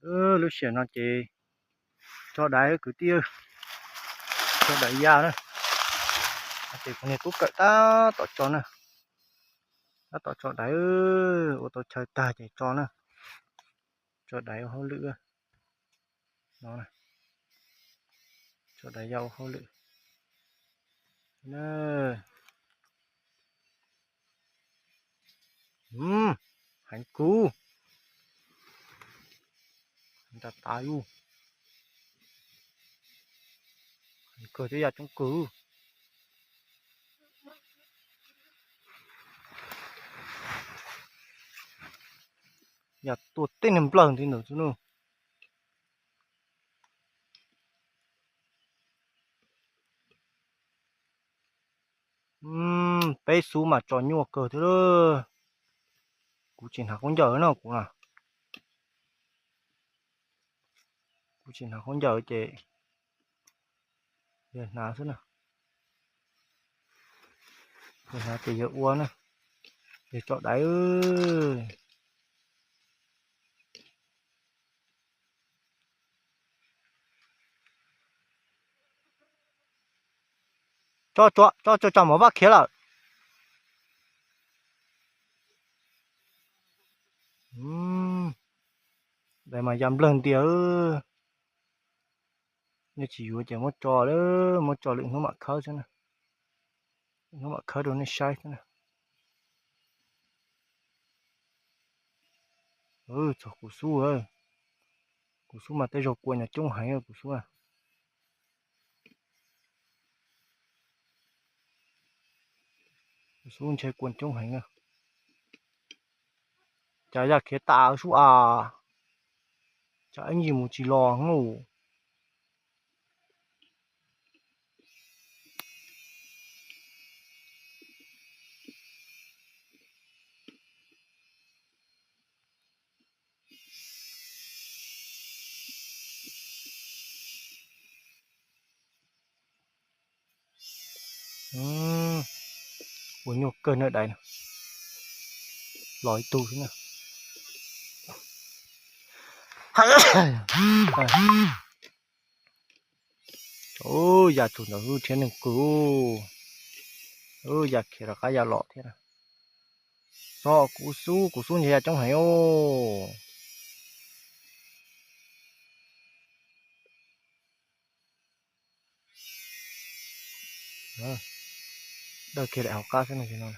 Lub sij hawm no ces tso daiv kwv tij, tso daiv ya na. Ces kuv niag tub kawm tab tom tso na, tab tom tso daiv, ua tau chaw tag ces tso na, tso daiv ua hauj lwm no, tso daiv ya ua hauj lwm. Heev kawg, tas tas, heev kawg thiab ya coob kawg. Ya tuaj tej niag nplawg nti ntawd xwb na. Peb xub mas tso nyuaj kawg thiab. Kuv tsis hnav khaub ncaws no kuv na, kuv tsis hnav khaub ncaws ces yawg hnav xwb na. Yawg hnav ces yawg ua na, yawg tso daiv. Tso tso tso mov vaj khiav lawm. Dais mas ya nplawg ntiag. Nej tsis yuav ces muab tso, muab tso lwm hnub mam khawb xwb na. Hnub mam khawb rau nej saib xwb na. Txog kuv xub, kuv xub mas tej zaug kua nyuag coob heev kuv xub. Kuv xub ntshe kua coob heev. Cas ya khiav tas sub as, cas ib ntsis mus tsis los hauj. Ua nyuaj kawg na dais no. Los ib tug xwb na. Ya txog ntawd thiab neeg kawg. Ya khiav rov qab ya los thiab. Txog kuv xub, kuv xub ntshe ya coob heev os. Dawj kiag daim hauv qab xwb no.